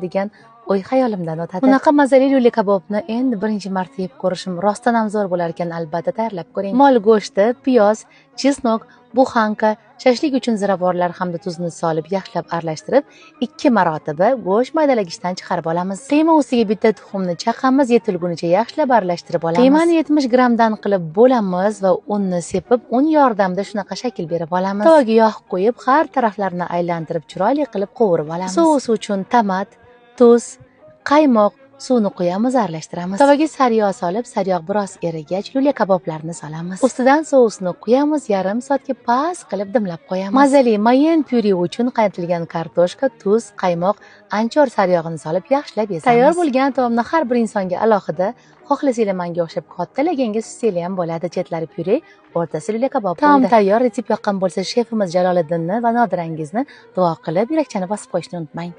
Degan o'y xayolimdan o'tadi. Bunaqa mazali lyule kabobni endi birinchi marta yeb ko'rishim, rostdan ham zo'r bo'lar ekan, albatta tayyorlab ko'ring. Mol go'shti, piyoz, чеснок, буханка, shashlik uchun ziravorlar hamda tuzni solib yaxshilab aralashtirib, 2 marotaba go'sht maydalagichdan chiqarib olamiz. Qiyma ustiga bitta tuxumni chaqamiz, yetilgunicha yaxshilab aralashtirib olamiz. Qiymani 70 grammdan qilib bo'lamiz va unni sepib, un yordamida shunaqa shakl berib olamiz. Tovaga yog' qo'yib, har taraflarini aylantirib chiroyli qilib qovurib olamiz. Sous uchun tomat, tuz, qaymoq, suvni quyamiz, aralashtiramiz. Tovaga sariyog' solib, sariyog' biroz erigach, lyule kaboblarni solamiz. Ustidan sousni quyamiz, yarim soatga past qilib dimlab qo'yamiz. Mazali mayin pyure uchun qaynatilgan kartoshka, tuz, qaymoq, anchor sariyog'ini solib yaxshilab ezamiz. Tayyor bo'lgan taomni har bir insonga alohida, xohlasanglar menga o'xshab katta laganga sutsanglar ham bo'ladi. Chetlari pyure, o'rtasi lyule kabob bo'ldi. Taom tayyor. Retsept yoqqan bo'lsa, shefimiz Jaloliddinni va Nodirangizni duo qilib, yurakchani bosib qo'yishni unutmang.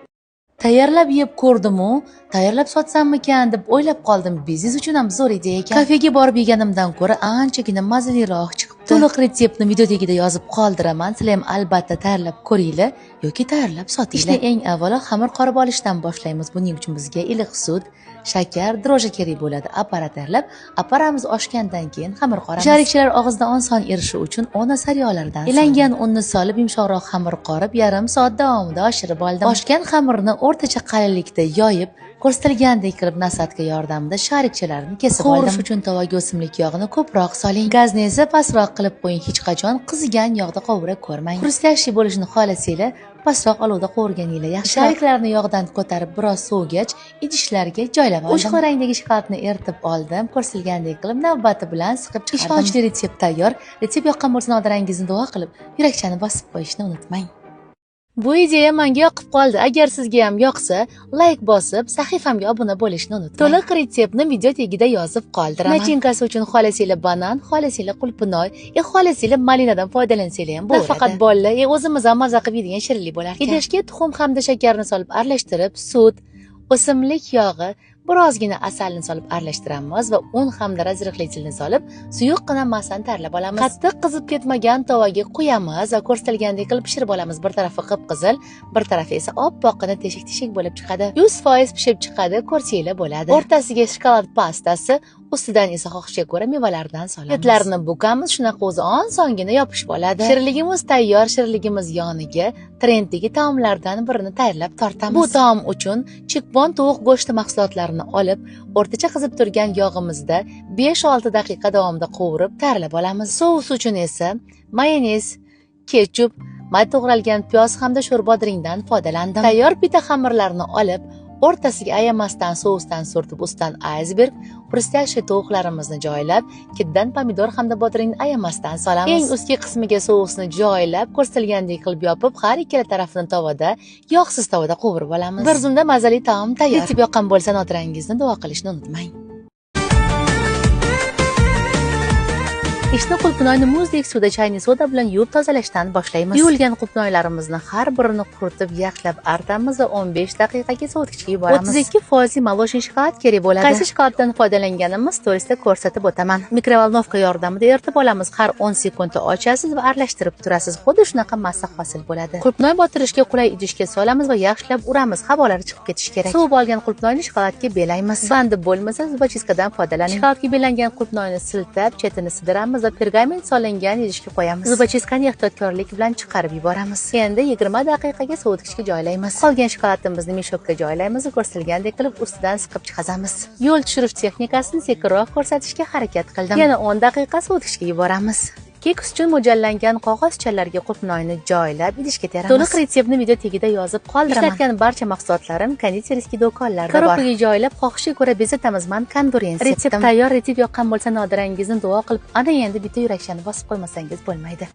Tayyorlab yeb ko'rdim-u, tayyorlab sotsammikan deb o'ylab qoldim. Biznes uchun ham zo'r ideya ekan. Kafega borib yeganimdan ko'ra anchagina mazaliroq chiqibdi. To'liq retseptni video tagida yozib qoldiraman. Sizlar ham albatta tayyorlab ko'ringlar yoki tayyorlab sotinglar. Ishni eng avvalo xamir qorib olishdan boshlaymiz. Buning uchun bizga iliq sut, shakar, drojja kerak bo'ladi. Apparat tayyorlab, apparamiz oshgandan keyin xamir qoramiz. Sharikchalar og'izda oson erishi uchun ona sariyog'lardan elangan unni solib yumshoqroq xamir qorib, yarim soat davomida oshirib oldim. Oshgan xamirni o'rtacha qalinlikda yoyib, ko'rsatilgandek qilib nasatka yordamida sharikchalarni kesib oldim. Qovurish uchun tovaga o'simlik yog'ini ko'proq soling. Gazni esa pastroq qilib qo'ying. Hech qachon qizigan yog'da qovura ko'rmang. Хрустящий bo'lishini xohlasanglar, pastroq olovda qovurganinglar yaxshi. Shariklarni yog'dan ko'tarib biroz sovugach, idishlarga joylab oldim. 3 xil rangdagi shokoladni eritib oldim. Ko'rsatilgandek qilib navbati bilan siqib chiqardim. Ishonchli retsept tayyor. Retsept yoqqan bo'lsa, Nodirangizni duo qilib, yurakchani bosib qo'yishni unutmang. Bu ideya menga yoqib qoldi. Agar sizga ham yoqsa, like bosib, sahifamga obuna bo'lishni unutmang. To'liq retseptni video tagida yozib qoldiraman. Nachinkasi uchun xohlasanglar banan, xohlasanglar qulpinoy, xohlasanglar malinadan foydalansanglar ham bo'ladi. Nafaqat bolalar, o'zimiz ham maza qilib yeydigan shirinlik bo'lar ekan. Idishga tuxum hamda shakarni solib aralashtirib, sut, o'simlik yog'i, birozgina asalni solib aralashtiramiz va un hamda razrixlitelni solib suyuqqina massani tayyorlab olamiz. Qattiq qizib ketmagan tovaga quyamiz va ko'rsatilgandek qilib pishirib olamiz. Bir tarafi qip-qizil, bir tarafi esa oppoqqina teshik-teshik bo'lib chiqadi. 100% pishib chiqadi, ko'rsanglar bo'ladi. O'rtasiga shokolad pastasi, ustidan esa xohishga ko'ra mevalardan solamiz. Etlarni bukamiz, shunaqa o'zi osongina yopishib oladi. Shirinligimiz tayyor. Shirinligimiz yoniga trenddagi taomlardan birini tayyorlab tortamiz. Bu taom uchun chekpon tovuq go'shti mahsulotlarini olib, o'rtacha qizib turgan yog'imizda 5-6 daqiqa davomida qovurib tayyorlab olamiz. Sous uchun esa mayonez, ketchup, may to'g'ralgan piyoz hamda sho'rva bodringdan foydalandim. Tayyor pita xamirlarini olib, o'rtasiga ayamasdan sousdan surtib, ustidan aysberg, хрустящий tovuqlarimizni joylab, kiddan pomidor hamda bodringni ayamasdan solamiz. Eng ustki qismiga sousni joylab, ko'rsatilgandek qilib yopib, har ikkala tarafini tovada, yog'siz tovada qovurib olamiz. Bir zumda mazali taom tayyor. Retsept yoqqan bo'lsa, Nodirangizni duo qilishni unutmang. Ishni qulpinoyni muzdek suvda chayni soda bilan yuvib tozalashdan boshlaymiz. Yuvilgan qulpinoylarimizni har birini quritib yaxshilab artamiz va 15 daqiqaga sovutgichga yuboramiz. 32% молочный shokolad kerak bo'ladi. Qaysi shokoladdan foydalanganimiz to'g'risida ko'rsatib o'taman. Mikrovolnovka yordamida eritib olamiz. Har 10 sekundda ochasiz va aralashtirib turasiz. Xuddi shunaqa massa hosil bo'ladi. Qulpinoy botirishga qulay idishga solamiz va yaxshilab uramiz. Havolari chiqib ketishi kerak. Sovib olgan qulpinoyni shokoladga belaymiz. Bandi bo'lmasa, zubachiskadan foydalaning. Shokoladga belangan qulpinoyni siltab, chetini sidiramiz va pergament solingan idishga qo'yamiz. Zubachiskani ehtiyotkorlik bilan chiqarib yuboramiz. Endi 20 daqiqaga sovutgichga joylaymiz. Qolgan shokoladimizni meshokka joylaymiz va ko'rsatilgandek qilib ustidan siqib chiqazamiz. Yo'l tushirish texnikasini sekinroq ko'rsatishga harakat qildim. Yana 10 daqiqa sovutgichga yuboramiz. Keks uchun mo'ljallangan qog'ozchalarga qulpinoyni joylab idishga teramiz. To'liq retseptni video tagida yozib qoldiraman. Ishlatgan barcha mahsulotlarim konditerskiy do'konlarda bor. Korobkaga joylab, xohishga ko'ra bezatamiz. Man konduren sepdim. Retsept tayyor. Retsept yoqqan bo'lsa, Nodirangizni duo qilib, ana endi bitta yurakchani bosib qo'ymasangiz bo'lmaydi.